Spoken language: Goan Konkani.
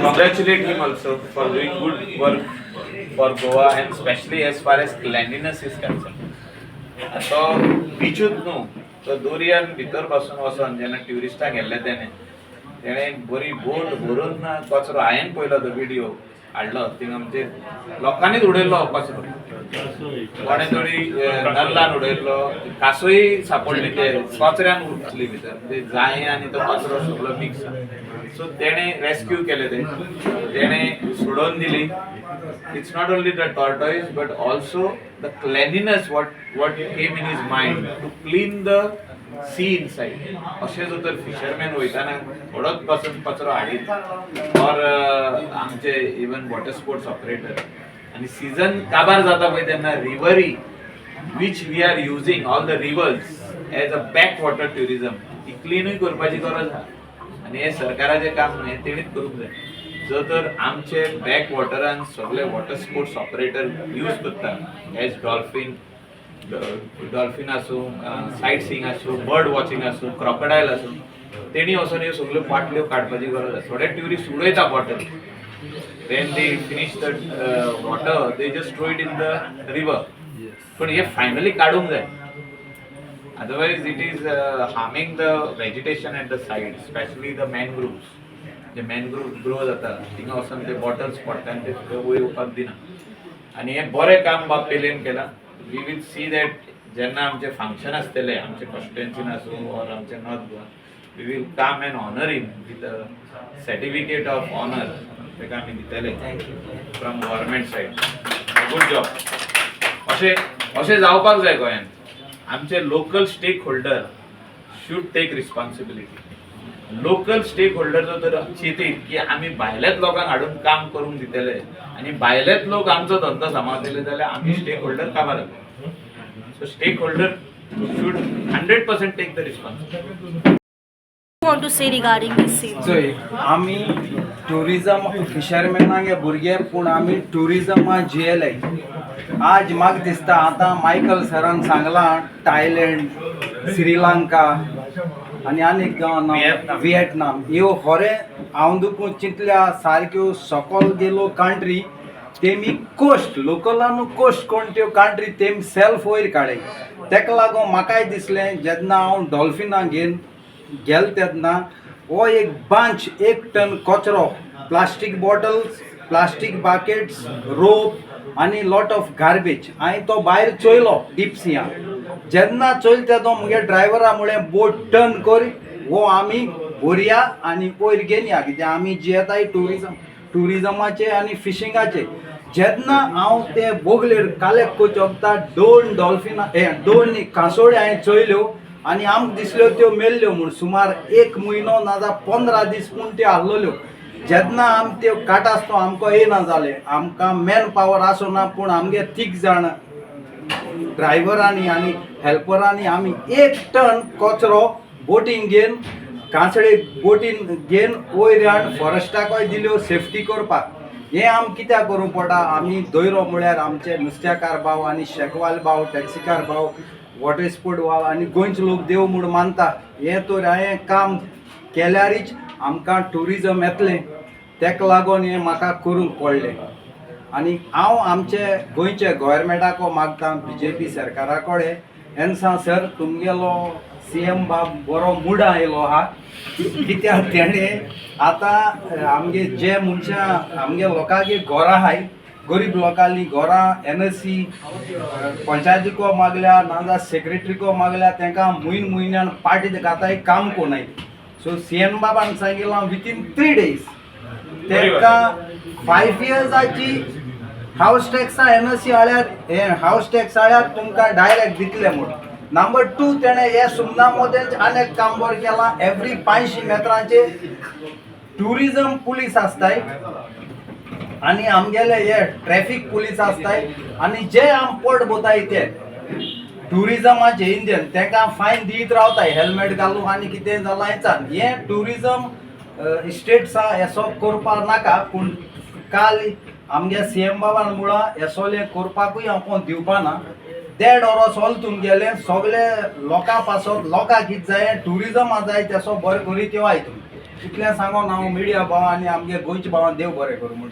Congratulate him also for doing good work for Goa and especially as far as cleanliness is concerned. तो बिचूच न्हू, तो दर्यान भितर पासून वचोन जेन्ना ट्युरिस्टांक गेल्ले, तेणें एक बरी बोट भरून कचरो, हांवें पळयलो तो विडियो हाडलो, थिंगा आमचे लोकांनीच उडयल्लो कचरो, कोणे तरी नल्लान उडयल्लो, कासोय सापडली, ते कचऱ्यान उरतली भितर, म्हणजे जाये आनी तो कचरो सगळो मिक्स. सो तेणें रेस्क्यू केले, ते तेणें सोडोवन दिली. It's not only the tortoise but also the cleanliness, what came in his mind to clean the sea inside. अशें जर तर फिशरमॅन वयताना थोडोच पासून कचरो हाडीत ऑर आमचे इवन वॉटर स्पोर्ट्स ऑपरेटर आनी सिजन काबार जाता पळय तेन्ना रिवरी which we are using all the rivers as a back water tourism, ती क्लिनूय करपाची गरज आहा आनी हें सरकाराचें काम न्हय, तेणीच करूंक जाय. जर तर आमचे बॅक वॉटरान सगळे वॉटर स्पोर्ट्स ऑपरेटर यूज करता, एज डॉल्फिन, डॉल्फिन आसूं, सायट सिईंग आसूं, बर्ड वॉचिंग आसूं, क्रॉकडायल आसूं, तेणी वचून ह्यो सगळ्यो बाटल्यो काडपाची गरज आसा. थोडे ट्युरिस्ट उडयता bottle. When they finish the water, they just throw it in the river. पण हे फायनली काडूंक जाय, otherwise it is harming the vegetation at the side, especially the mangroves. J mangrove grow जाता थिंगा वचून ते बॉटल्स पडटा आनी ते वयर येवपाक दिना. आनी हें बरें काम बाब पेलेन केलां. We will see that जेन्ना आमचें फंक्शन आसतलें, आमचे कॉन्स्टिट्युएन्सीन आसूं ऑर आमचे north Goa, we will come and honour him with a certificate of honour. ताका आमी दितले from government side. Good job. अशें अशें जावपाक जाय गोंयांत. आमचे local stake holder should take responsibility. Local stake holder जर तर चिंतीत की आमी भायल्याच लोकांक हाडून काम करूंक दितले आनी भायलेच लोक आमचो धंदो सांबाळतले जाल्यार आमी स्टेक होल्डर काबार जातले. So stake holder should 100% take the responsibility. Want to say regarding this same? चोय, आमी ट्युरिजम फिशरमॅनागे भुरगे, पूण आमी ट्युरिजमा जियेले. आज म्हाका दिसता, आतां मायकल सरान सांगलां, थायलंड, श्रीलंका आनी आनीक गांव. व्हिएतनाम. व्हिएतनाम, ह्यो खरें हांव दुखून चिंतल्या सारक्यो सकल गेलो कंट्री, तेमी कोस्ट लोकलानू कोस्ट कोण त्यो कंट्री तेमी सेल्फ वयर काडे. तेका लागून म्हाकाय दिसलें, जेन्ना हांव डॉल्फिनां घेवन गेल तेन्ना हो एक बांच, एक टन कचरो, plastic bottles, plastic buckets, rope आनी लॉट ऑफ गार्बेज, हांवें तो भायर चोयलो डीप सियान. जेन्ना चोयलो तेन्ना मुगे ड्रायव्हरा मुळें, बोट टर्न कर, हो आमी भरया आनी वयर घेवन या, कित्याक आमी जियेताय ट्युरिजम, ट्युरिजमाचे आनी फिशिंगाचे. जेन्ना हांव ते बोगलेर कालेक्ट करचे वखता दोन डॉल्फिनां हे दोन कांसोळ्यो हांवें चोयल्यो आनी आमकां दिसल्यो त्यो मेल्ल्यो म्हूण. सुमार एक म्हयनो नाजाल्यार 15 दीस पूण त्यो आहलोल्यो. जेन्ना आमी त्यो काडटा आसतना आमकां येयना जालें, आमकां मॅन पावर आसना, पूण आमगे तीग जाण ड्रायव्हरांनी आनी हेल्परांनी आमी एक टन कचरो बोटीन घेवन, कांसळे बोटीन घेवन वयर हाड फॉरेस्टाकय दिल्यो सेफ्टी करपाक. हें आम कित्याक करूंक पडटा? आमी दयरो म्हळ्यार आमचे नुस्त्याकार भाव आनी शेकवाल भाव, टॅक्सीकार भाव, वॉटर स्पोर्ट वाल आनी गोंयचे लोक देव म्हूण मानता. हें तर हांवें काम केल्यारीच आमकां ट्युरिजम येतलें. तेका लागून हें म्हाका करूंक पडलें. आनी हांव आमचे गोंयचे गोवोरमेंटाको मागता, बीजेपी सरकारा कडेन, एन्सा सर, तुमगेलो सी एम बाब बरो मुडा आयलो आहा, कित्याक तेणें आतां आमगे जे मनशां आमगे लोकांगे घरां आहाय, गरीब लोकांली घरां एन एस सी पंचायतीको मागल्या नाजाल्यार सेक्रेटरीको मागल्या, तांकां म्हयन म्हयन्यान पार्टी घाताय, काम कोणाय. सो सी एम बाबान सांगिलां, विथीन 3 डेज तांकां 5 इयर्साची हावस टॅक्सा एन एस सी हाळ्यार, हे हावस टॅक्स हाळ्यार तुमकां डायरेक्ट दितले म्हूण. नंबर टू, तेणें हे सुमना मोदेंच आनी एक काम बरें केलां. एवरी 500 मेत्रांचे ट्युरिजम पुलीस आसताय आनी आमगेले हे ट्रॅफीक पुलीस आसताय आनी जे आम पोट भोताय ते ट्युरिजमाचे इंडियन, तांकां फायन दीत रावताय, हेल्मेट घालूं आनी कितें जालां हेचान. हें ट्युरिजम स्टेट्सा येसो करपाक नाका, पूण काल आमगे सी एम बाबान मुळां येसोलें करपाकूय हांव कोण दिवपाना. देड वरोस सोल तुमगेलें सगळे लोकां पासत, लोकांक कितें जाय, ट्युरिजमा जाय, तेसो बरें करीत येवाय तुमी. इतलें सांगोन हांव मिडिया भाव आनी आमगे गोंयच्या भावान देव बरें करूं म्हण.